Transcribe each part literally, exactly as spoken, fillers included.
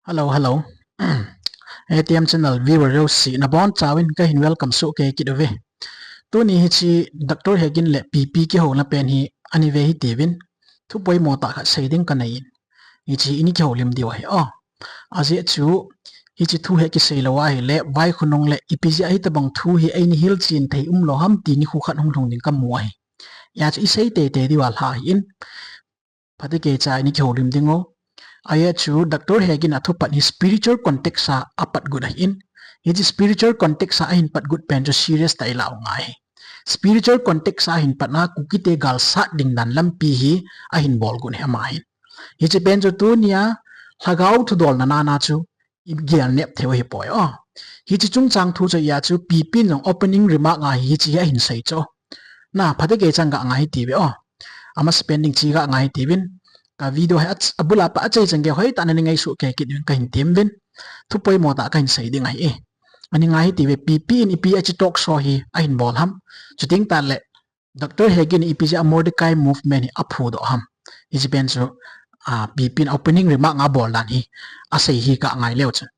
Hello, hello. A T M channel viewer jouse nabonchauvin kahin welcome soh kei kit uve. Tuni hiche Doctor Hagin le P P kihouna pen hi ani ve hitiuvin, thu poimo tah khat sei ding kanei in. Hiche hi ini kihoulim diu ahi o. Ajeh chu, hiche thu hi kisei lou ahile, vai khonung le ipi jeh a hitobang thu hi eini hilchen thei umlou ham ti nikho khat hung lhung ding kamu ahi. Hijeh chu isei teitei diu alha ahin. Phatecha ini kihoulim ding o. Ajeh chu Doctor Hagin athupat hi spiritual context a apatgut ahin. Hiche spiritual context a ahin patgut pen chu serious tah a ilah u ngai ahi. Spiritual context a ahin patna Kukite galsat ding dan lampi hi ahin bolgot ahi ama hin. Hiche pen chu tunia lhagao thudolna nana chu igel nep theiu ahipoi o. Hiche chungchang thu chu hijeh chu P P in jong opening remark a hi hiche hi ahin sei chu. Na, phatecha ga ngai hitiuve o. Amasapen ding chu ga ngai hitiuvin. Ka video hi abul a pat achaichan gei hoitah a nangai soh kei kit uvin kahin temuvin. Thu poimo tah kahin sei ding ahi e. Ani ngai hitiuve, P P in ipi a hiche talk show hi ahin bol ham. Chuteng tahle Doctor Hagin ipi jeh a Mordecai movement hi aphudoh ham. Hiche pen chu, ah, P P in opening remark a abol dan hi asei hi ga ngai leu chun.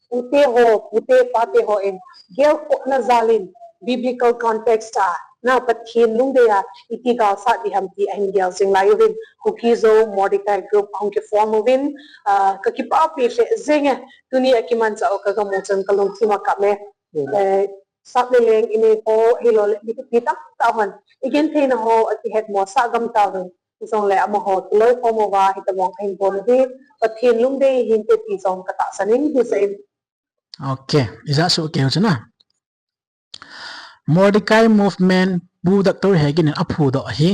Pute ho, pute pate hon gelkhohna jalin biblical context a, na, Pathen lungdei a iti galsat ding ham ti ahin gel jing lai uvin, Kuki-Zo Mordecai group ahung kiform uvin, ah, kakipapi lheh jenge. Tuni akimanchah u kagamu chun kalungthim akap e. Eh, sap le leng inei ho, ahilouleh mi tamtah hon igentheina ho akihetmosah gam tauvin. Hijongle amaho kiloikhom uva hitobang ahin bol u hi Pathen lungdei hinte ti jong katahsan in, hijeh in. Ok, ijah soh keiyu chu na. Mordecai movement Pu Doctor Hagin in aphudoh ahi.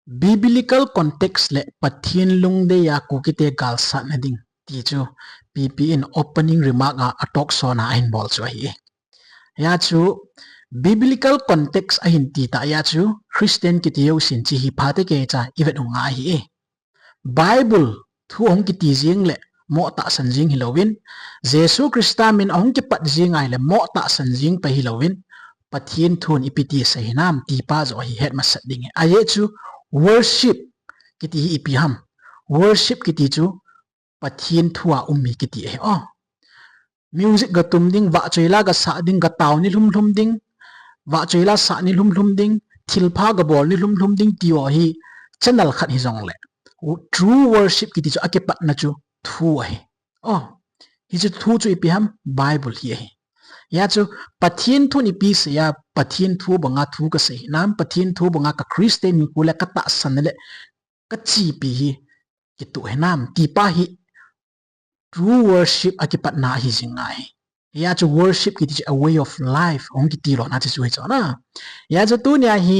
Biblical context le Pathen lungdei a Kukite galsatna ding ti chu P P in opening remark a a talk show na ahin bol chu ahi. Hijeh chu biblical context ahin ti tah jeh chu Christian kiti jousen hiche hi phatecha ivet u ngai ahi. Bible thu ahung kiti jeng le mo tahsan jeng hilouvin, Jesu Christa min ahung kipat jeng ahile mo tahsan jeng pai hilouvin, Pathen thun ipi ti asei hinam ti pa joh hi het masat ding ahi. Ajeh chu worship kiti hi ipi ham. Worship kiti chu Pathen thu a um mi kiti ahi o. Music gatum ding, vahchoi la gasah ding, gatao nilhum lhum ding, vahchoi la sah nilhum lhum ding, thilpha gabol nilhum lhum ding ti ho hi channel khat hijongle, true worship kiti chu akipatna chu thu ahi. O, hiche thu chu ipi ham, Bible hi ahi. Hijeh chu Pathen thun ipi asei a, Pathen thu banga thu kasei hinam, Pathen thu banga ka Christian hinkho le katahsan le kachepi hi kitoh hinam ti pa hi true worship akipatna ahi jing ngai. Hijeh chu worship kiti chu a way of life ahung kiti lona chu hichu ahi chu na. Hijeh chu tunia hi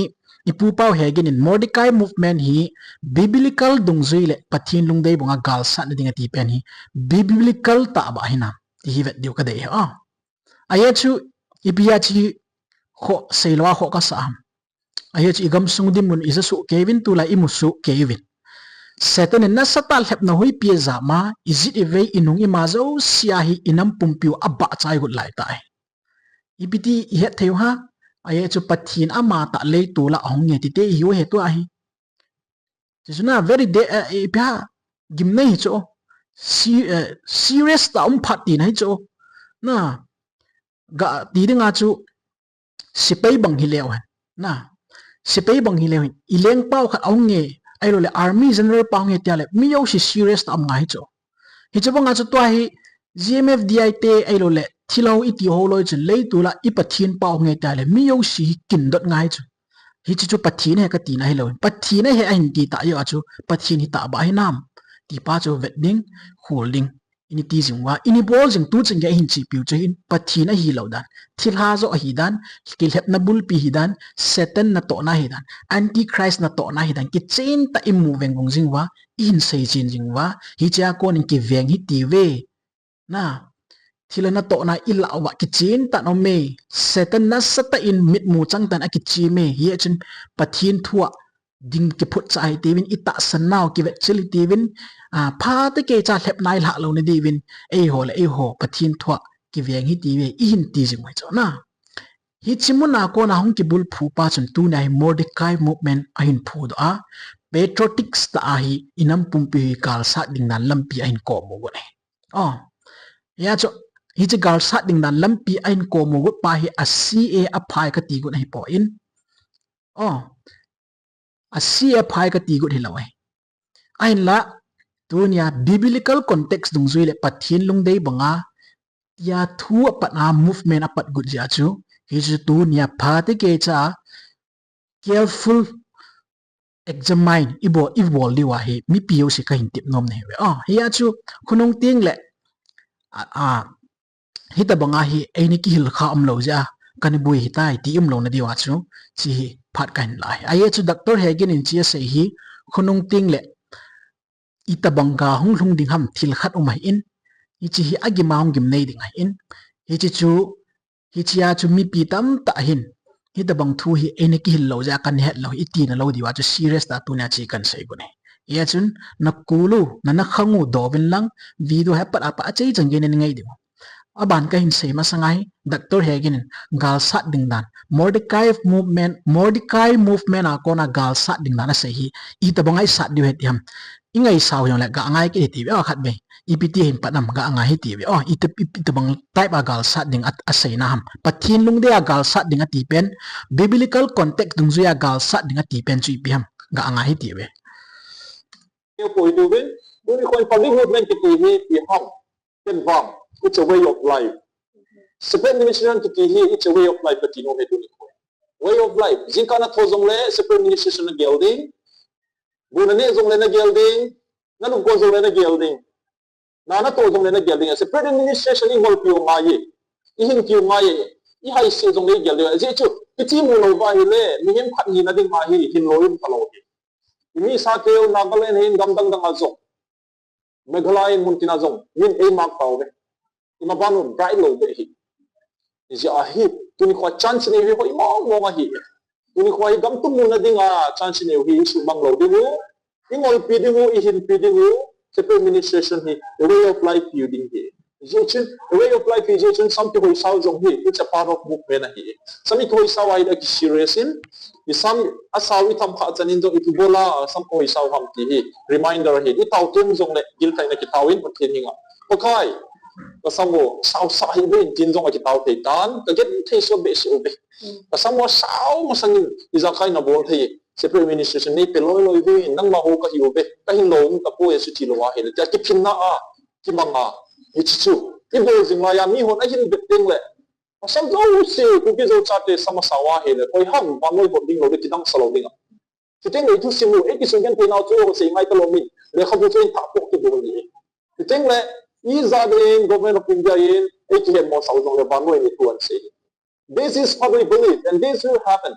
ipu Pau Hagin in Mordecai movement hi biblical dungjui le Pathen lungdei banga galsatna ding ati pen hi biblical tah beh hinam ti hi vet diu kadei ahi o. Ajeh chu ipi a hiche kho seilou a kho kasah ham. Ajeh chu igamsung dinmun ija soh keiyuvin, tulai imu soh keiyuvin. Satan in nasatah a lhepna hoipi ajama, ijit ivei, inung ima jouse a hi inam pumpiu abahcha igot lai tai. Ipi ti ihet theiu ham, ajeh chu Pathen amatah leitol a ahung nge tite ihiu ahi tua hi. Hichu na very de, eh, ipi ham, gimnei hichu. Se-, eh, serious tah a um phat tina hichu. Na, gati dinga chu sepai bang hileu hen. Na, sepai bang hileu hen. Ilengpau khat ahung nge, ahilouleh army general pa ahung nge tile, mi jouse serious tah a um ngai hichu. Hichu banga chu tua hi G M F D I te ahilouleh thilhou iti ho loi chun leitol a i Pathen pau nge tile mi jouse hi kindot ngai chu. Hiche chu Pathen ahi katina hilou. Pathen ahi ahin ti tah jeh a chu Pathen hi tah beh hinam ti pa chu vet ding, khol ding. Ini ti jing uva, ini bol jing tu chun gei ahin chepiu chu hin Pathen ahilou dan, thilha joh ahi dan, kilhepna bulpi ahi dan, Satan natohna ahi dan, Antichrist natohna ahi dan, kichen tah a imu veng vung jing uva, ihin seichen jing uva, hichea konin kiveng hitiuve. Na, thilha natohna ilah uva kichen tah in aume, Satan nasatah in mitmu chang tah in akichem e, hijeh chun Pathen thu a ding kiphutcha hitiuvin, itahsan nau kivetchil hitiuvin, a, phatecha lhepna ilhah louna diuvin, eiho le eiho Pathen thu a kiveng hitiuve, ihin ti jing uve chu na. Hiche muna kona hung kibulphu pa chun tunia hi Mordecai movement ahin phudoh a, patriotics tah a hi inam pumpi hi galsat ding dan lampi ahin kom u got ahi. Oh, hia chu, hiche galsat ding dan lampi ahin kom u got pa hi a C A a phai kati got ahi poi. Oh, a C A a phai kati got hilou ahi. Ahinla, tunia biblical context dungjui le Pathen lungdei banga, tia thu apat a movement apat got jeh a chu, hichu tunia phatecha a careful examine ibol, ibol diu ahi, mipi jouse kahin tep nom nahi uve. Ah, hia chu, khonung teng le, a, a, hitobanga hi eini kihil kha umlou jeh a, kana boi hitai ti umlouna diu a chu, hiche hi phat kahin la ahi. Ajeh chu Doctor Hagen in hiche asei hi, khonung teng le, itobang ga hung lhung ding ham thil khat um ahin, hiche hi agim a hung gimnei ding ahin, hiche chu, hichea chu mipi tamtah hin, hitobang thu hi eini kihil lou jeh a kana het lou hi, iti nalou diu a chu serious tah tunia hiche kana sei got ahi. Hia chun, na kulu, na, na khang u douvin lang, video hi apat apat a chei chan gei in ngai diu. Aban kahin sei masang a hi, Doctor Hagen in galsat ding dan, Mordecai movement, Mordecai movement a kona galsat ding dan asei hi, itobanga isat diu ahi ti ham. Ingaisau jongle ga ngai kit hite uve, oh, khatvei. Ipi ti hin pat nam ga ngai hite uve. Oh, ita, ita, itobang type a galsat ding a, aseina ham. Pathen lungdei a galsat ding ati pen, biblical context dungjui a galsat ding ati pen chu ipi ham. Ga ngai hite uve. Kei poi diu vin, tuni khon public movement kiti hi ipi ham. Ken vang, it's a way of life. Separate administration kiti hi, it's a way of life kati nom e tuni khon. Way of life. Jingkah natho jongle separate administration nagel ding. Bu naneh jongle nagel ding. Nalungkon jongle nagel ding. Na natoh jongle nagel ding. Separate administration ingolpi u ngai e. Ihinpi u ngai e. Ihaise jongle igel ding. Ajeh chu, kiti mu lou va ahile, mihem khat hina ding ahi, hinlou um talou hi. Imi sa keu Nagaland hin gam dang dang a jong, Meghalaya in muntina jong, min eimark tauve. Imaban u bright lou ve hi. Hijeh a hi, tuni khoa chance inei u hi hoi mong mong ahi. Tuni khoa hi gam tum muna dinga chance inei u hi, isumang lou ding u, ingolpi ding u, ihinpi ding u, separate administration hi, a way of life piu ding hi. Hijeh chun, a way of life hijeh chun, sam kihoisau jong hi, it's a part of movement ahi. Sam ikihoisau ahile aki serious in, isam asau itham kha chan in jong ipi bol a, sam kihoisau ham ti hi, reminder ahi. Itao tem jongle, gilthaina kitao in, Pathen henga. Pakai, kasam u, sao sa hi ve in tin jong akitao thei tan, kagenthei sot behseh uve. Kasam u asao masang in, ijakai nabol thei, separate administration neipe loi loi ve, nangma ho kahi uve, kahin lou tapoi ati lou ahile, tia kiphinna a, kimang a, hiche chu, ibol jing laiya, mihon ahin vet teng le, Pasal jouse, Kuki Zo chate sam asao ahile, koi ham, vannoi hot ding lou ding, kidang sa lou ding a. Chuteng le ithusim u, eikisugenthei nau chu, sei ngai talou min, lekhabu chu eithah poh kibol ahi. Chuteng le, ijat in, Government of India in, eikihetmo sao jongle, vannoi in ithu ahin sei. This is what we believe, and this will happen.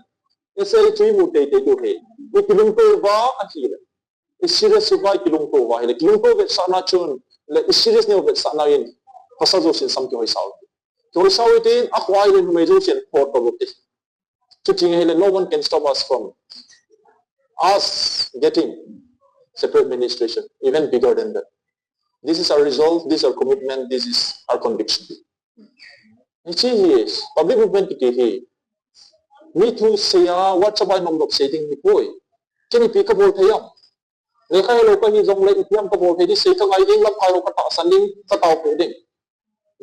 Ese chu imu teitei diu ahi. Ikilungto uva ahile. Iserious uva, ikilungto uva ahile. Kilungto vetsahna chun, le iserious neo vetsahna in, pasal jousen sam kihoisau. Kihoisau hitin, akhoa ahile numei jousen photo lo te. Chuti ahile, no one can stop us from us getting separate administration, even bigger than that. This is our resolve, this is our commitment, this is our conviction. Hiche hi, public movement kiti hi, mi thu seiya, WhatsApp a nom lou sei ding hi poi. Ken ipi kabol thei am. Lekha helou kahi jongle, ipi ham kabol thei ding, sei kangai ding, lamkai ho katahsan ding, katao peh ding.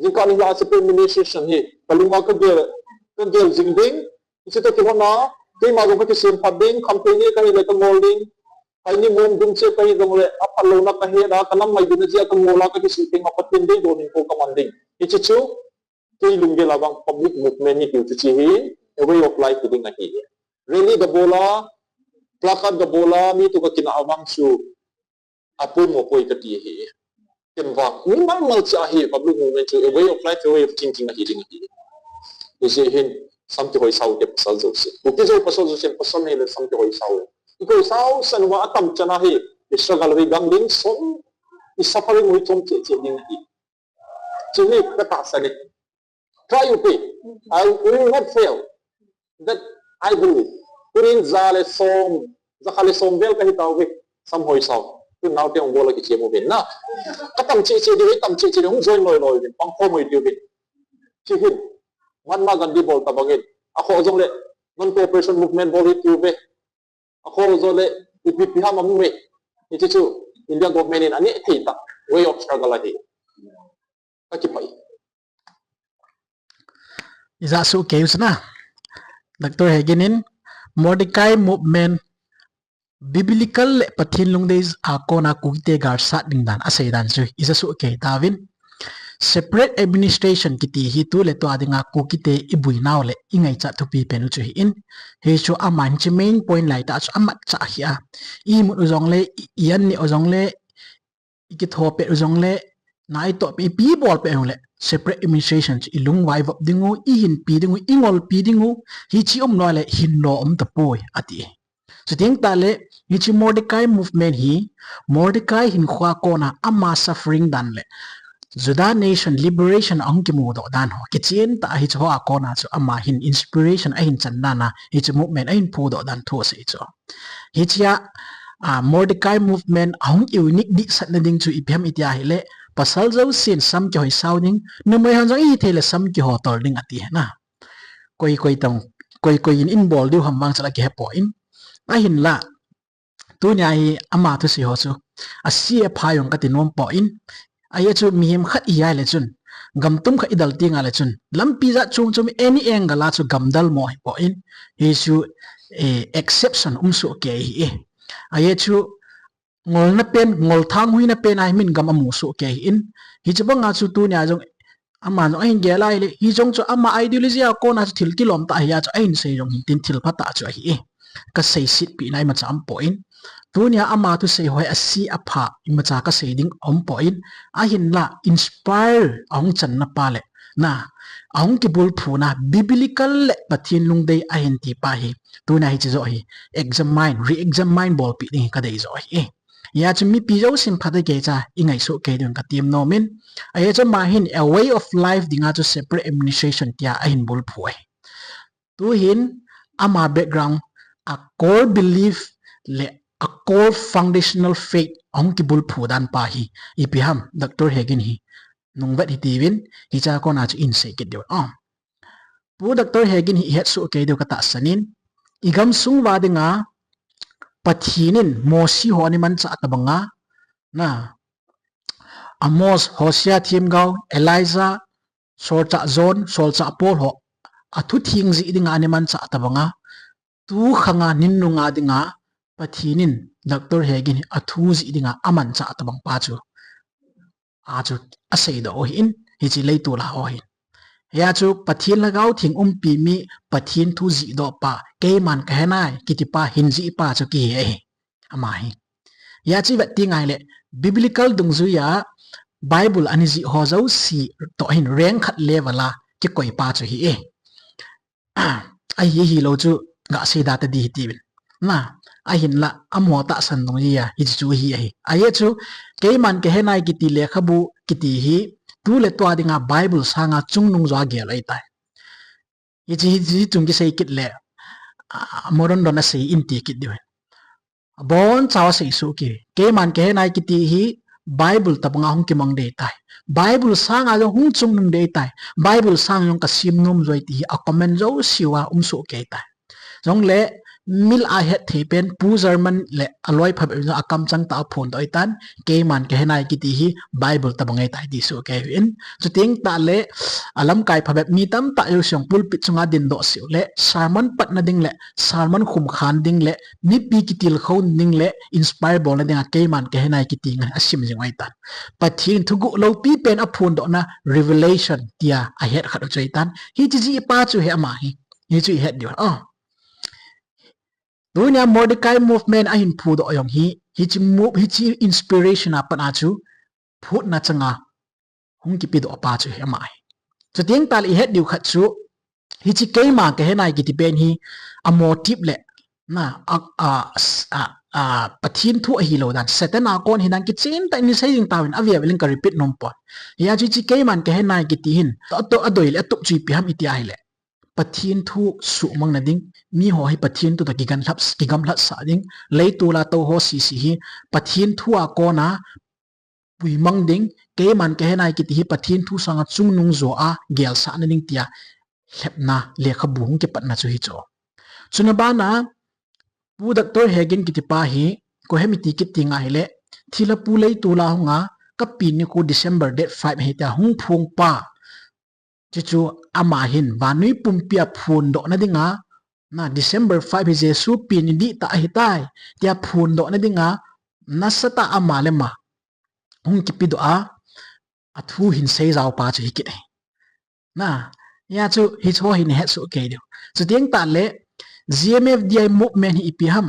Jingkah nilhah a separate administration hi, kalunga kagel, kagel jing ding, hiche toh kilhona, keima jong kakisem phat ding, campaign nei kahile kangol ding, kaini mom dum che kahi jongle, aphat louna kahet a, kanam ngailutna jeh a kangol a, kakisuhtheng a Pathen deidou hinkho kaman ding. Hiche chu, kei lunggel a vang public movement ni tiu chu hiche hi, a way of life ti ding ahi. Rally kabol a, placard kabol a, mi toh kakinah a vang chu, apoimo poi kati ahi. Ken vang, mimal mal cha hi, public movement chu, a way of life, a way of thinking ahi ding ahi. Hijeh hin, sam kihoisau te pasal jouse. Kuki Zo pasal jouse, pasal nei le sam kihoisau. Ikihoisau san uva atam chan a hi, i struggle uva igang ding, som, i suffering uva ichom cheh cheh ding ahi. Chuni katahsan e. Try u te. I will not fail. That I believe. Tunin ja le som, jakhat le som vel kahi tauve. Sam hoisau. Tun naote hung bol a kichem uvin na. Katam cheh cheh diu, itam cheh cheh diu, hung join loi loi uvin. Pangkhom u hite uvin. Hiche hin. Mahatma Gandhi bol tobang in. Akhoh jongle, non-cooperation movement bol hite uve. Akhoh jongle, Ipi, ipi ham amu e. Hiche chu Indian government in aneh thei tah way of struggle ahi. Ka kipah e. Ija soh kei u chu na. Doctor Hagin in Mordecai movement, biblical le Pathen lungdei a kona Kukite galsat ding dan asei dan chu ija soh kei tauvin. Separate administration kiti hi tu le tua dinga Kukite i buinau le i ngaichat thupi pen u chu ahin. Hichu aman hiche main point laitah chu amatchah hi a. I mut u jongle, i, i an neh u jongle, i kitho pet u jongle, na i toh pet, ipi bol pet u jongle, separate administration chu i lungvaivop ding u, i hinpi ding u, i ngolpi ding u, hiche um lou le hinlo um tapoi, ati. Chuteng tah le, hiche Mordecai movement hi, Mordecai hinkhoa kona ama suffering dan le, Judah nation liberation ahung kimudoh dan ho, kichen tah hiche hoa kona chu ama hin inspiration ahin chan dan a, hiche movement ahin phudoh dan thu asei chu. Hichea, a, Mordecai movement ahung unique dihsatna ding chu ipi ham itia hile, pasal jousen sam kihoi sao ding, numei hon jong ihi thei le sam kiho tol ding ati na. Koi koi tong, koi koi in in bol diu ham vang chu la kihe poi. Ahinla, tunia hi ama thusei ho chu, ase apha jong kati nom poi. Ajeh chu mihem khat ihi a le chun, gam tum khat i dal teng a le chun, lampi jat chom chom any angle a chu gam dalmo hi poi. Hichu, eh, exception um soh kei ahi e. Ajeh chu ngolna pen, ngol thanghuina pen a hi min gam amu soh kei ahin. Hiche banga chu tunia jong, ama jong ahin gel a hile, hijong chu ama ideology a kona chu thil kilom tah ahi a chu ahin sei jong hin tin thil phatah chu ahi e. Ka seisetpi na imacha um poi. Tunia ama thusei ho hi ase apha imacha ka sei ding um poi. Ahinla inspire ahung channa pa le, na, ahung kibulphuna biblical le Pathen lungdei ahin ti pa hi, tunia hiche joh hi examine, re-examine bolpi ding hi ka dei joh ahi e. Hia chu mipi jousen phatah kei cha i ngai soh kei ding ka tem nom in. Ajeh chu ama hin a way of life dinga chu separate administration tia ahin bulphu ahi. Tuhin ama background, a core belief le a core foundational faith ahung kibulphu dan pa hi ipi ham, Doctor Hagin hi nungvet hitiuvin, hichea kona chu ihin sei kit diu. Ah. Pu Doctor Hagin hi ihet soh kei diu ka tahsan in, i gamsung uva dinga Pathen in Mosi ho ana manchah tabanga, na, Amos, Hosea, Themgao, Elijah, Solchah John, Solchah Paul ho, athu theng jih dinga ana manchah tabanga, tu khanga nin nunga dinga Pathen in Doctor Hagin hi athu jih dinga amanchah tabang pa chu, a chu aseidoh u ahin, hiche leitol a ho hin. Hia chu Pathen Lhagao Theng umpi mi, Pathen thu jihdoh pa, keiman kahe nai kiti pa, hin jih pa chu kihe ahi. Ama hi. Hia chu i vet teng a hile, biblical dungjuia Bible ana jih ho jouse toh hin rank khat level a kikoi pa chu ahi e. Ahi, hilou chu gasei da tadi hitiuvin. Na, ahinla, amaho tahsan dungjuia hiche chu hi ahi. Ajeh chu, keiman kahe nai kiti lekhabu kiti hi, tu le tua dinga Bible sanga chungnung joa gel ahitai. Hiche, hiche chung kisei kit le, ah, modern dona sei in ti kit diu ahi. Abonchauva sei soh kei. Keiman kahe nai kiti hi Bible tabanga hung kimang ding ahitai. Bible sanga jong hung chungnung ding ahitai. Bible sanga jong kasem nom joi ti hi a comment jouseuva um soh kei tai. Jongle mi lah a het thei pen Pu German le aloi phabep in jong akamchang tah a aphondoh ahitan, keiman kahe nai kiti hi Bible tabang ahitai ti soh kei uvin. Chuteng tah le alamkai phabep mi tamtah jouse jong pulpit chunga dindoh seh u le sermon patna ding le sermon khumkhan ding le mipi kitilkhou ding le inspire bolna dinga keiman kahe nai kiti ngen asim jing u ahitan. Pathen thuguh loupi pen aphondohna revelation tia ahet khat u chu ahitan. Hiche jih pa chu hi ama hi. Hichu ihet diu. Ah. Tunia Mordecai movement ahin phudoh jong hi, hiche move, hiche inspiration a pat a chu phutna changa hung kipedoh pa chu hi ama hi. Chuteng tah le ihet diu khat chu, hiche keima kahe nai kiti pen hi, a motive le, na, a, a, a, a, Pathen thu ahilou dan, Satan a kon hidan kichen tah in isei jing tauvin, avel vel in ka repeat nom pon. Hia chu hiche keiman kahe nai kiti hin, atoh, adei le atup chu ipi ham iti ahile, Pathen thu suhmangna ding, miho hi Pathen thu toh kigamlhat, kigamlhat sah ding, leitol a tou ho sese hi Pathen thu a kona puimang ding, keiman kahe nai kiti hi Pathen thu sanga chungnung joa gelsahna ding tia lhepna lekhabu hung kipatna chu hichu. Chuna bana Pu Doctor Hagin kiti pa hi, koi ham iti kit ding ahile, thilha pu lei tula hunga, kapen nikho December date five hi tia hung phong pa. Chuchu ama hin, vannoi pumpia phondoh na dinga, na December five hi Jesu pen ni ding tah ahitai, tia phondoh na dinga, nasatah a ama le ama hung kipedoh a, athu hin seijao pa chu hi kit e. Na, hia chu hicho hin hetsoh kei diu. Chuteng tahle, G M F D I movement hi ipi ham?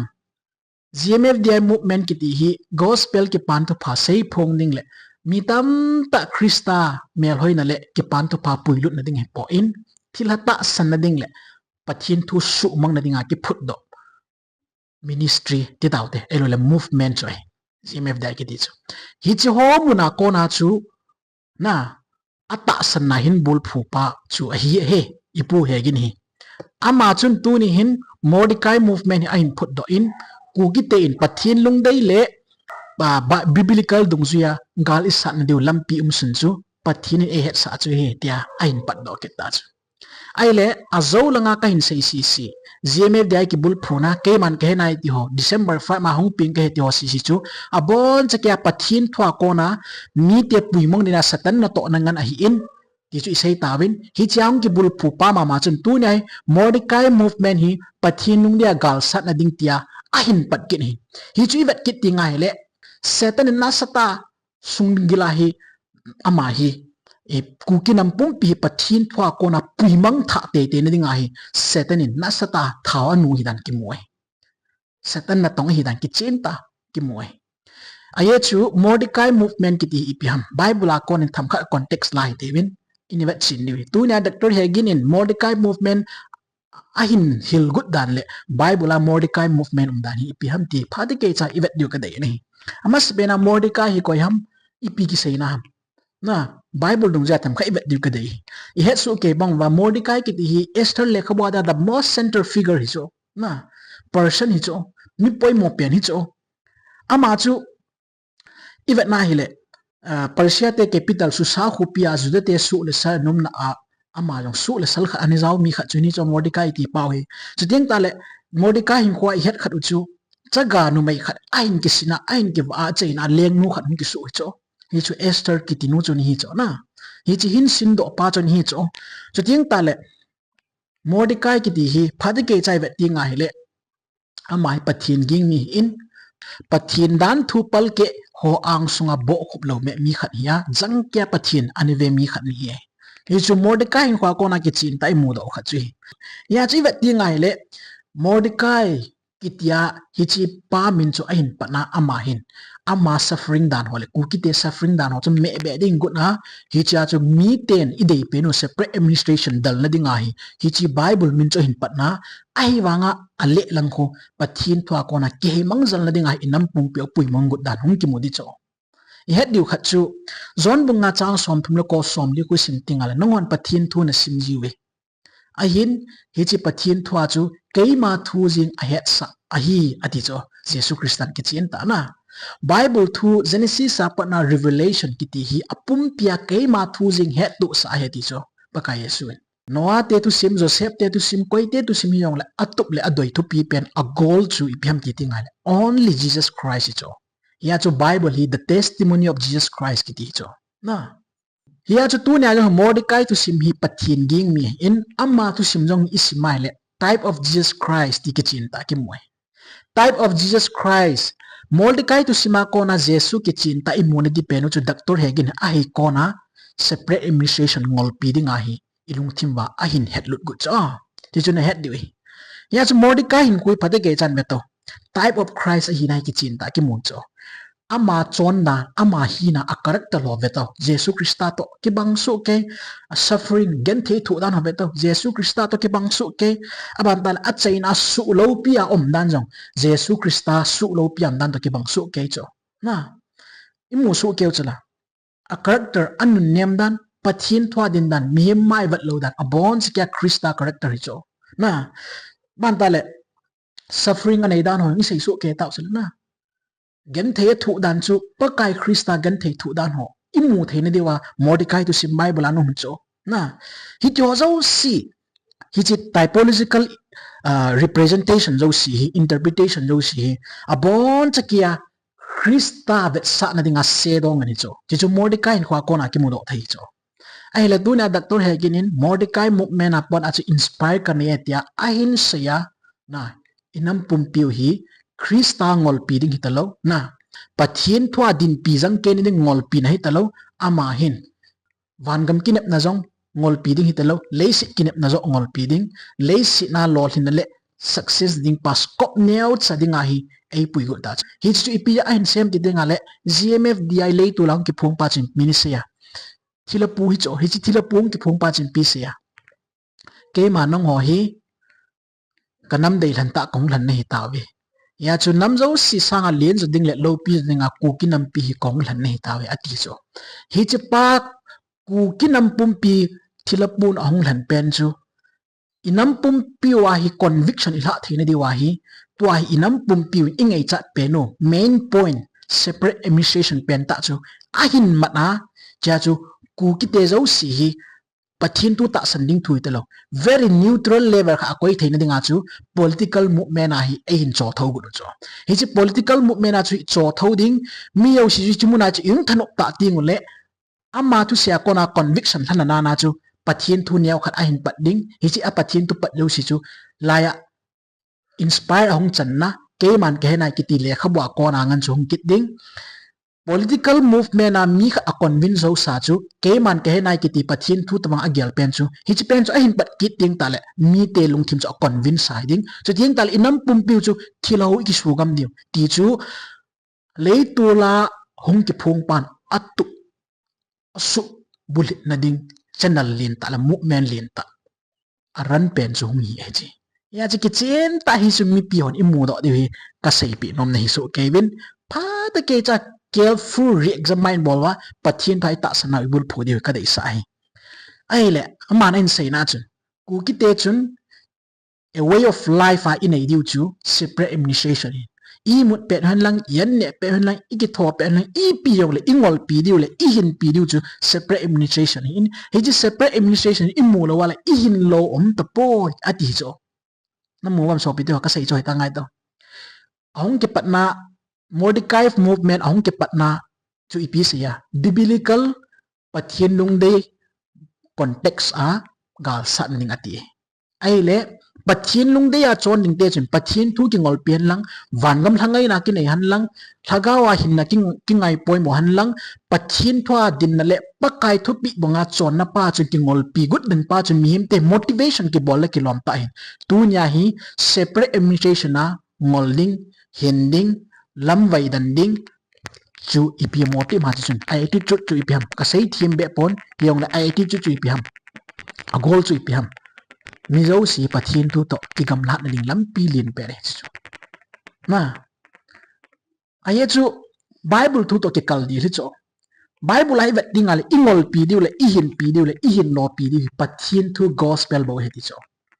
G M F D I movement kiti hi gospel kipan thupha seiphong ding le, mi tamtah Christa melhoina le kipan thupha puilutna ding hipon, thilha tahsanna ding le, Pathen thu suhmangna dinga kiphutdoh ministry ti taute, ahiloule movement chu ahi, G M F D I kiti chu. Hiche ho muna kona chu, na, atahsanna hin bulphu pa chu ahi e, ipu Hagin hi. Ama chun tuni hin Mordecai movement hi ahin phutdoh in, Kukite in Pathen lungdei le, ba, ba, biblical dungjuia gal isatna diu lampi umsun chu Pathen in eihetsah chu ahi tia ahin patdoh kit ta chu. Ahile, ajou langa kahin sei sese, G M F D I kibulphuna, keiman kahe nai tiho, December five ma hung peng kahi tiho sese chu, aboncha kia Pathen thua kona, mite puimang dina Satan natohna ngen ahin, ti chu isei tauvin, hichea hung kibulphu pa mama chun tunia hi Mordecai movement hi Pathen lungdei a galsatna ding tia ahin pat kit ahi. Hichu ivet kit ding ahile, Satan in nasatah a sunggila hi, ama hi, e, Kuki nam pumpi hi Pathen thua kona puimang thah teitei na dinga hi, Satan in nasatah a thao anu hidan kimu e. Satan natong hidan kichen ta kimu e. Ajeh chu Mordecai movement kiti hi ipi ham? Bible a konin themkhat context la hiteuvin, ivet chen diu hi. Tunia Doctor Hagin in Mordecai movement ahin hilgot dan le Bible a Mordecai movement umdan hi ipi ham ti phatechan ivet diu kadei ahi. Amasapen a Mordecai hi koi ham, ipi kiseina ham? Na, Bible dungjuia themkhat ivet diu kadei. Ihetsoh kei bang uva Mordecai kiti hi Esther lekhabua dia the most central figure hichu. Na, person hichu. Mi poimo pen hichu. Ama chu ivet na hile, ah, Persia te capital Susa khopia Juda te suh le sal nomna a, ama jong suh le sal khat ana jao mi khat chu hichu Mordecai ti pau hi. Chuteng tahle Mordecai hinkhoa ihet khat u chu, chaga numei khat ahin kisina, ahin kivah a, achaina lengnu khat hung kisuh hichu. Hichu Esther kiti nu chu ahi chu na. Hiche hin sindoh pa chu ahi chu. Chuteng tahle Mordecai kiti hi phatechan ivet ding ahile, ama hi Pathen ging mi ahin, Pathen danthu palkeh ho angsunga bohkhup lou me mi khat ahia, jangkeiya Pathen ana ve mi khat ahi. Hichu Mordecai hinkhoa kona kichen tah imudoh khat chu ahi. Hia chu ivet ding ahile, Mordecai kitia hiche pa min chu ahin patna ama hin, ama suffering dan ho le Kukite suffering dan ho chu mehbeh ding gotna, hichea chu miten ideipen u separate administration dalna dinga hi, hiche Bible min chu ahin patna, ahivanga alehlang khu Pathen thua kona kiheimang jalna dinga hi inam pumpi u puimang got dan hung kimu ding chu. Ihet diu khat chu, John bung nga chang somthum le ko somli khu isim tengle, nanghon Pathen thu nasim jiuve. Ahin, hiche Pathen thua chu keima thu jeng ahetsah ahi, ati chu, Jesu Christan kichen tahna. Bible thu Genesis a patna Revelation kiti hi apumpia keima thu jeng hettohsah ahi ati chu, Pakai Jesu in. Noah te thusim, Joseph te thusim, koite thusim hijongle, atup le adoi thupi pen, a goal chu ipi ham ti tengle, only Jesus Christ hichu. Hia chu Bible hi the testimony of Jesus Christ kiti chu. Na. Hia chu tunia jong Mordecai thusim hi Pathen ging mi ahin, ama thusim jong isim ahile, type of Jesus Christ ti kichen tah kimu e. Type of Jesus Christ, Mordecai thusima kona Jesu kichen tah imuna ding pen u chu Doctor Hagin ahi kona separate administration ngolpi dinga hi ilungthim uva ahin hetlut got chu. Tichu nahet diu ahi. Hia chu Mordecai hinkho hi phatechan veto. Type of Christ ahina hi kichen tah kimu chu. Ama chonna, ama hina, a character ho veto. Jesu Christa toh kibang sohkei, a suffering, genthei thoh dan ho veto. Jesu Christa toh kibang sohkei, aban tahle achaina suh loupia aum dan jong, Jesu Christa suh loupia aum dan toh kibang sohkei chu. Na, imu sohkei u chu la. A character, anunnem dan, Pathen thua din dan, mihem mai vet lou dan, abonchauva Christa character hichu. Na, aban tahle, suffering anei dan ho isei sohkei tau chu la na. Genthei athoh dan chu, Pakai Christa genthei thoh dan ho imu theina diuva, Mordecai thusim Bible a um chu. Na, hitiho jouse, hiche typological ah, representation jouse hi, interpretation jouse hi, aboncha kia Christa vetsahna dinga se dong ahi chu. Hichu Mordecai hinkhoa kona kimudoh thei chu. Ahile tunia Doctor Hagin in Mordecai movement a pat a chu inspire kanei e tia ahin seiya, na, inam pumpiu hi Christa ngolpi ding hitalou, na, Pathen thua dinpi jangkei nading ngolpi na hitalou, ama hin vangam kinepna jong ngolpi ding hitalou, leiset kinepna jong ngolpi ding, leiset na lolhinna le success ding pa scope neocha dinga hi eipui got ta chu. Hichu ipi a ahin sem ti dinga le, G M F D I leitol a hung kiphong pa chun mi ni seiya, thilhapu hi chu, hiche thilhapu hung kiphong pa chun ipi seiya, keima nangho hi kanam deilhen tah kahung lhen nahi tauve. Hia chu nam jouse sanga len jo ding le loupi jo dinga Kuki nampi hi kahung lhen nahi tauve ati chu. Hiche pa Kuki nam pumpi thilhapun ahung lhen pen chu, inam pumpiu a hi conviction ilhah theina diu a hi, tua hi inam pumpiu in ingaichat pen u main point, separate administration pen tah chu ahin mat a, hia chu Kukite jouse hi Pathen thu tahsan ding thu hitalou, very neutral level khat a koi theina dinga chu political movement a hi eihin chothou got u chu. Hiche political movement a chu ichothou ding, mi jouse chu hiche muna chu ihung thanop tah teng ule, ama thusei a kona conviction lhahna na chu Pathen thu neokhat ahin pat ding, hiche a Pathen thu pat jouse chu laiya inspire ahung channa, keiman kahe nai kiti lekhabua kona ngan chu hung kit ding. Political movement a mi khat a convince jousa chu, keiman kahe nai kiti Pathen thu tobang agel pen chu, hiche pen chu ahin pat kit teng tahle, mite lungthim chu a convince sa hi ding. Chuteng tahle inam pumpiu chu thilha ho ikisugam diu ti chu, leitol a hung kiphong pan atup, asuh bulhitna ding channel lentah le movement lentah a run pen chu hung hi ahi chu. Hia chu kichen tah hi chu mipi hon imudoh diu hi kaseipeh nomna hi soh keiyuvin, phatah keicha careful re-examine bol uva, Pathen thu a itahsan nau ibulphu diu hi kadeisah ahi. Ahile, aman ahin seina chun, Kukite chun a way of life a inei diu chu separate administration hi. Imut pet hen lang, ianneh pet hen lang, ikitho pet hen lang, ipi jongle ingolpi diu le ihinpi diu chu separate administration hi in. Hiche separate administration imu lou a le ihin lou um tapoi ati chu. Namu uvam sopite ho, kasei chu hita ngai tau. Ahung kipatna, Mordecai movement ahung kipatna chu ipi seiya, biblical Pathen lungdei context a galsatna ding ati. Ahile, Pathen lungdei a chon dingte chun Pathen thu kingolpi hen lang, vangam lhangaina kinei hen lang, lhagao a hinna king-, kingai poimo hen lang, Pathen thu a dinna le Pakai thupeh banga chonna pa chun kingolpi got ding pa chun mihemte motivation kibol le kilom tah hin. Tunia hi separate administration a ngol ding, hin ding, lamvai dan ding chu ipi motive ham ti chun, a attitude chu ipi ham? Kasei them beh pon, hijongle a attitude chu ipi ham? A goal chu ipi ham? Mi jouse Pathen thu toh kigamlatna ding lampi len pet ahi chu. Na, ahi chu Bible thu toh kikal ding hi chu. Bible a ivet dinga le ingolpi diu le ihinpi diu le ihin lopi diu hi Pathen thu gospel bou ahi ti chu.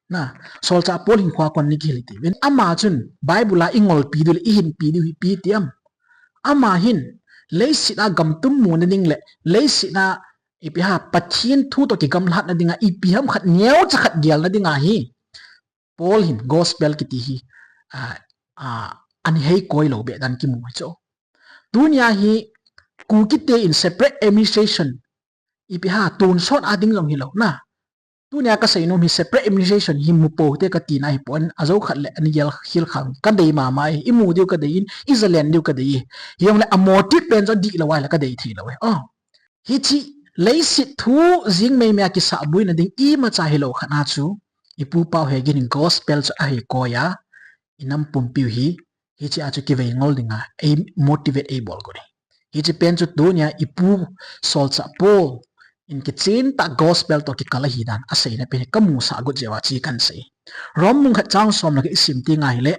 Na, solchah Paul hinkhoa kon ni kihil iti uvin. Ama chun Bible a ingolpi diu le ihinpi diu hi ipi ti ham? Ama hin leiset a gamtum muna ding le leiset a ipi ham Pathen thu toh kigamlatna dinga ipi ham khat neocha khat gelna dinga hi Paul hin gospel kiti hi, a, a, ahin hei koi lou beh dan kimu hi chu. Tunia hi Kukite in separate administration ipi ham tonsot a ding jong hilou na. Tunia kasei nom hi separate administration hi mu pou te kati nahi pon, ajou khat le ani gel khel khang kadei mama e, imu diu kadei in, ijalen diu kadei e. Hijongle a motive pen chu adih lou ahile kadei thei lou e. Oh. Hiche leiset thu jing meimei a kisahboina ding imacha hilou khat a chu, ipu Pau Hegin in gospel chu ahei koi a, inam pumpiu hi, hiche a chu kivei ngol dinga, ei motivate eibol got e. Hiche pen chu tunia ipu solchah Paul in kichen tah gospel toh kikal ahi dan aseina pen hi kamusah got jeh uva chu kahin sei. Rom bung khat chang som le khat isim teng ahile,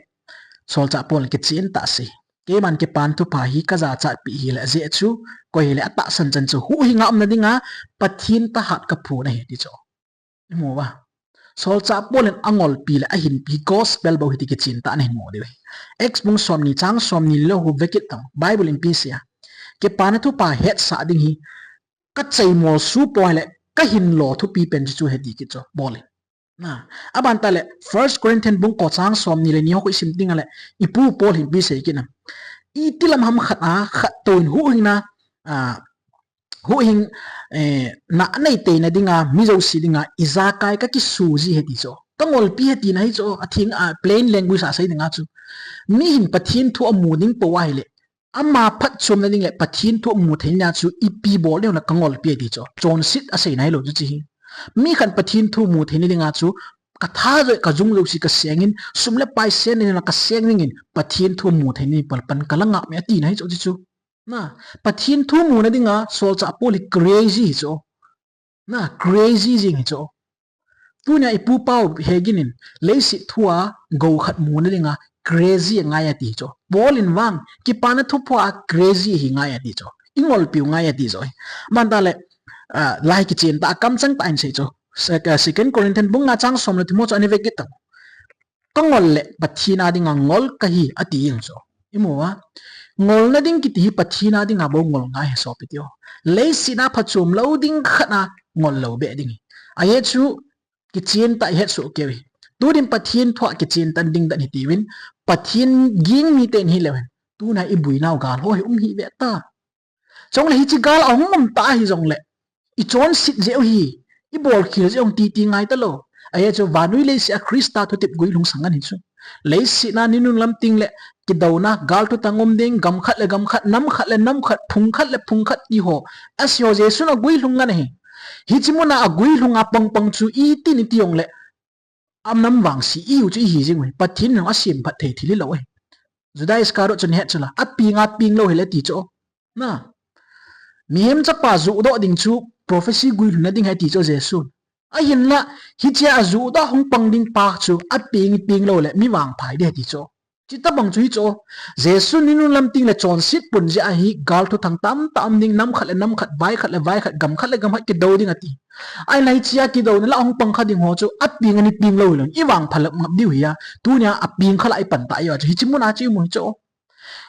solchah Paul in kichen tah asei. Keiman Kipana Thupha hi kajachat pi hile, ajeh chu koi hile atahsan chan chu huhhing a umna dinga Pathen thahat kaphon ahi ti chu. Imu uva. Solchah Paul in angolpi le ahinpi gospel bou hi ti kichen tah a nahin mu diu ahi. Acts bung somni chang somni le lou hi vekit tang. Bible in ipi asei a, Kipana Thupha hetsah ding hi kacheimol su poi le kahin lo thupi pen chu ahi ti kit chu Paul in. Na, aban tale, First Corinthian bung ko chang som ni le ni ho khu isim ding ale, ipu Paul hin ipi asei kit nam. Iti lam ham khat a, khat toh in huhhingna, a, huhhing, eh, na nei teina dinga, mi jouse dinga, ijakai kakisu ji ahi ti chu. Kangolpi ahi tina ahi chu, atheng a, plain language a sei dinga chu. Mi hin Pathen thu amu ding pou ahile, ama phatchomna ding le Pathen thu amu theina chu ipi bol ding le kangolpi ahi ti chu. Chonset aseina hilou chu hiche hi. Mi khat Pathen thu mu theina dinga chu katha jouse, kajung jouse kasengin, sum le pai sen ding le kaseng dingin, Pathen thu mu theina ding pal pan kala ngap me atina ahi chu hiche chu. Na, Pathen thu muna dinga, solchah Paul hi crazy ahi chu. Na, crazy jing ahi chu. Tunia ipu pau Hagin in, leiset thua gou khat muna dinga, crazy angai ati chu. Paul in vang, kipana thupha a crazy hi ngai ati chu. Ingolpiu ngai ati chu. Aban tale, ah, lai kichen tah a kamchang tah in asei chu. Se-, ah, Second Corinthian bung nga chang som le thum ho chu ana ve kit tau. Kangol le Pathen a dinga ngol kahi ati jeng chu. Imu a. Ngolna ding kiti hi Pathen a dinga bou ngol ngai ahi sopi teho. Leiset a phachom lou ding khat a ngol lou beh ding ahi. Ajeh chu kichen tah ihet soh kei uve. Tunin Pathen thua kichen tah ding dan hitiuvin. Pathen ging miten hileu hen. Tuna ibuinau gal ho hi um hih ve ta. Chule hiche gal ahung um ta hijongle, ichonset jeh u hi, ibolkhel jeh u hi titi ngai talou. Ajeh chu vannoi leiset a Christa thutep guilhung sang ahi chu. Leiset a ninunung lam teng le kidouna, gal thuthang um ding, gam khat le gam khat, nam khat le nam khat, phung khat le phung khat ti ho. Asei ho Jesun aguilhung ngen ahi. Hiche muna aguilhung a pangpang chu iti niti jongle, anam vangse ihiu chu ihi jing uve. Pathen in asemphat thei thil hilou ahi. Judas Iscariot chun ahet chu la, apeng a peng lou hile ati chu. Na. Mihem chapa juhdoh ding chu prophecy guilhunna ding ahi ati chu Jesun. Ahinla, hichea juhdoh hung pang ding pa chu apeng peng lou le mi vangpha ding ahi ati chu. Chuti tobang chu hichu. Jesun ninunung lam teng le chonset pun jeh a hi gal thuthang tamtah um ding, nam khat le nam khat, vai khat le vai khat, gam khat le gam khat kidou ding ati. Ahinla hichea kidouna lah a hung pang kha ding ho chu apeng a nei peng lou hilou. Ivangpha lou ngap diu ahi a. Tunia apeng kha lah a ipan ta ahi a chu. Hiche muna chu imu hichu.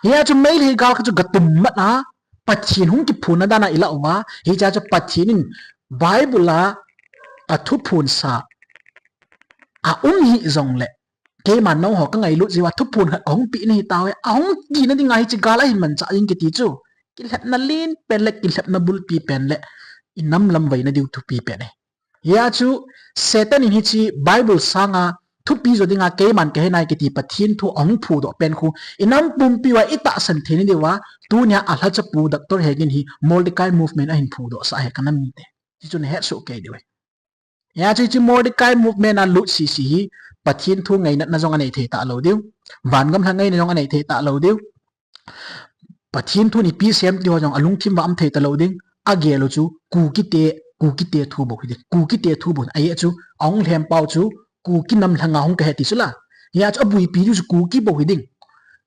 Hia chu Meitei gal kha chu gatum mat a, Pathen hung kiphonna dan a ilah uva, hichea chu Pathen in Bible a athuphonsa aum hih jongle, keiman nangho kangailut jeh uva thuphon khat kahung peh nahi tauve, ahung tina dinga hiche gal ahin manchah jing kiti chu. Kilhepna len pen le kilhepna bulpi pen le inam lam vaina diu thupi pen ahi. Hia chu Satan in hiche Bible sanga thupi jo dinga keiman kahe nai kiti Pathen thu ahung phudoh pen khu, inam pumpi uva itahsan theina diuva, tunia alhachapu Doctor Hagin hi Mordecai movement ahin phudohsah ahi kanam mite. Hichu nahet soh kei diu ahi. Hia chu hiche Mordecai movement a lut sese hi Pathen thu ngainatna jong anei thei talou diu. Vangam lha ngaina jong anei thei talou diu. Pathen thu in ipi asei em ti ho jong alungthim uva um thei talou ding. Agel u chu Kukite, Kukite thu bou hiding. Kukite thu bou. Ajeh chu ahung lhem pau chu Kuki nam lhanga hung kahi ti chu la. Hia chu abuipi diu chu Kuki bou hiding.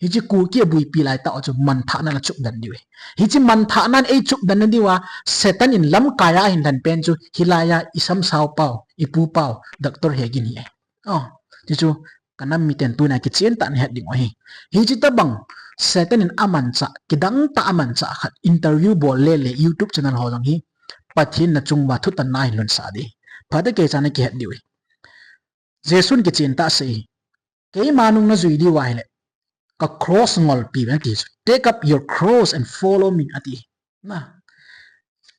Hiche Kuki abuipi laitah u chu manthahnan achupdan diu ahi. Hiche manthahnan eichupdan na diuva Satan in lamkai a ahin lhen pen chu hilai a isamsao pau, ipu pau, Doctor Hagin hi ahi. Oh, hichu kanam miten tunia kichen tah in nahet diu ahi. Hiche tobang Satan in amanchah, kidang tah amanchah khat interview bol le le YouTube channel ho jong hi Pathen in nachung uva thutanna ahin lunsah ding. Phatecha nakihet diu ahi. Jesun kichen tah asei. Keima nung najui diu ahile, ka cross ngolpiuvin ati chu. Take up your cross and follow me ati. Na.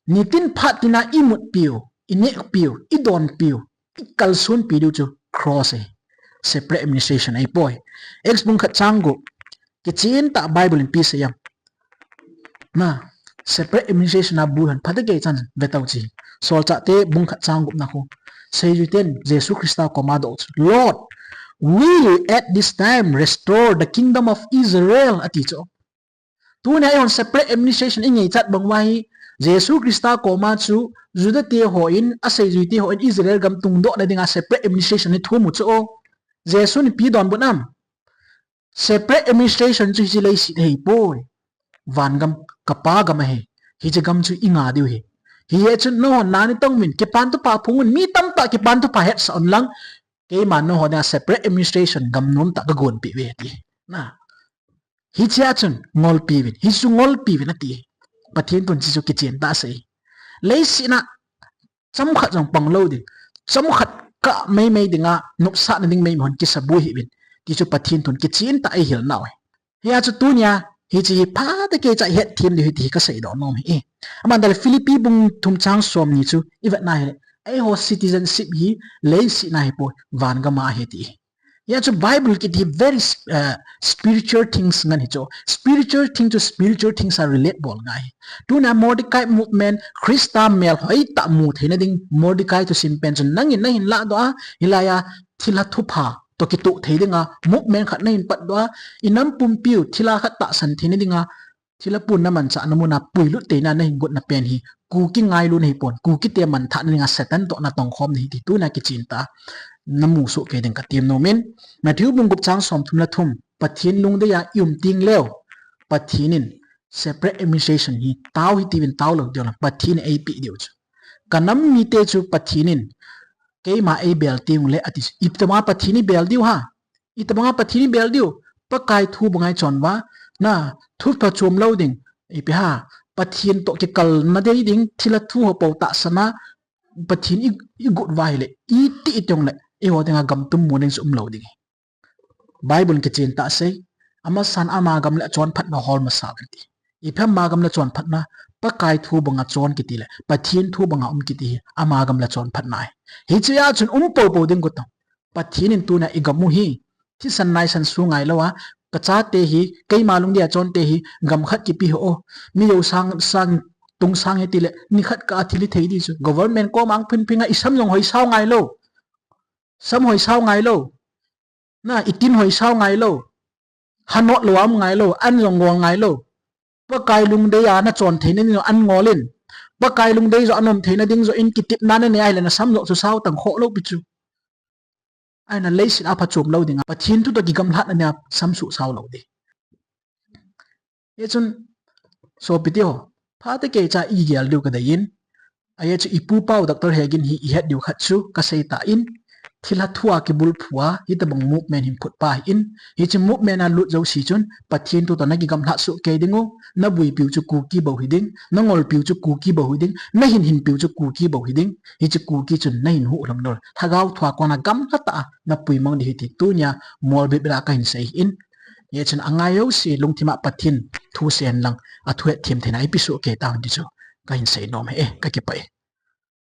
Nitin phat tina imutpiu, inehpiu, idonpiu, ikalsonpi diu chu cross ahi. Separate administration ahipoi. Acts bung khat chang gup. Kichen tah Bible in ipi asei em. Na, separate administration a bui hon, phatecha chan ve tau che. Solchahte bung khat chang gupna khu. Seijuiten Jesu Christa koma adoh chu, Lord, will you at this time restore the kingdom of Israel? Ati chu. Tunia eihon separate administration ingaichat bang uva hi, Jesu Christa koma chu Juda te hon, aseijuite hon Israel gam tungdohna dinga separate administration hi athum u chu. Jesun ipi donbut em. Separate administration chu hiche leiset ahipoi. Vangam, ka Pa gam ahi. Hiche gam chu inga diu ahi. Hijeh chun nangho na neitong uvin, kipan thupha phong uvin, mi tamtah kipan thupha hetsah un lang. Keiman nangho dinga separate administration gam nomtah kagonpeh uve ati. Na. Hichea chun ngolpiuvin, hichu ngolpiuvin ati. Pathen thun hichu kichen tah asei. Leiset a chomkhat jong pang lou ding. Chomkhat kikah meimei dinga nopsahna ding meimei hon kisabui hih uvin ti chu Pathen thun kichen tah a eihil nau ahi. Hia chu tunia hiche hi phatah a kei cha ihet them diu ahi ti hi kasei doh nom ahi. Aban tale Philippi bung thum chang somni chu ivet na hile, eiho citizenship hi leiset a hipoi, van gam a ahi ti. Hia chu Bible kiti very sp-, uh, spiritual things ngen hi chu. Spiritual thing chu spiritual things a relate bol ngai ahi. Tunia Mordecai movement, Christa mel hoitah mu theina ding, Mordecai thusim pen chu nangin nahin ladoh a, hilai a thilha thupha toh kitoh thei dinga movement khat nahin patdoh a, inam pumpiu thilha khat tahsan theina dinga, thilha pun namanchahna muna puilut teina nahin gotna pen hi Kuki ngailutna hipon, Kukite manthahna dinga Satan toh natongkhomna ahi ti tunia kichen tah a namu soh kei ding katem nom in. Matthew bung gup chang somthum le thum, Pathen lungdei a i um teng leu, Pathen in separate administration hi tao hitiuvin tao lou diu le Pathen in eipeh diu chu. Kanam mite chu Pathen in keima eibel teng uleh ati chu. Itobanga Pathen ibel diu ham? Itobanga Pathen ibel diu? Pakai thu banga ichon uva, na, thu phachom lou ding, ipi ham, Pathen toh kikalna dei ding, thilha thu ho pou tahsan a Pathen i, igot uva ahile, iti itong le, eiho dinga gam tum mu ding chu umlou ding ahi. Bible in kichen tah a asei, amasan ama gam le achonphatna hol masa uvin ti. Ipi ham ama gam le chonphatna? Pakai thu banga chon kiti le Pathen thu banga um kiti hi ama gam le chonphatna ahi. Hichea chun um poupou ding got tao. Pathen in tunia igam u hi thisan naisan su ngailou a, kachate hi, keima lungdei a chonte hi gam khat kipeh hih o, mi jou sang, sang tung sang hiti le nikhat kah a thil hithei ding chu. Government koma hung phingphing a, isam jong hoisao ngailou, sam hoisao ngailou, na, itin hoisao ngailou, hanot lou a um ngailou, an jong ngol ngailou. Pakai lungdei a nachon theina ding jong an ngol in, Pakai lungdei joh a naum theina ding joh in kitepna nanei ahile nasam joh chu sao tang khoh lou pi chu. Ahina leiset a phachom lou dinga, Pathen thu toh kigamlhatna nia samsuh sao lou ding. Hichun, sopite ho, phatah a kei cha igel diu kadei in. Ajeh chu ipu pau Doctor Hegin hi ihet diu khat chu kasei tan, thilha thu a kibulphu a hitobang movement hin phutpa ahin, hiche movement a lut jouse chun Pathen thu toh nakigamlhat soh kei dingu, nabuipiu chu Kuki bou hiding, nangolpiu chu Kuki bou hiding, nahinhinpiu chu Kuki bou hiding, hiche Kuki chun nahin huhhing lou, lhagao thua kona gamlhatah a napui mang ding ahi ti tunia molbep bep a kahin sei ahin. Hichun angai jouse lungthim a Pathen thu sei hen lang, athu hetthem theina ipi soh kei tahen ti chu kahin sei nom ahi, kakipah e.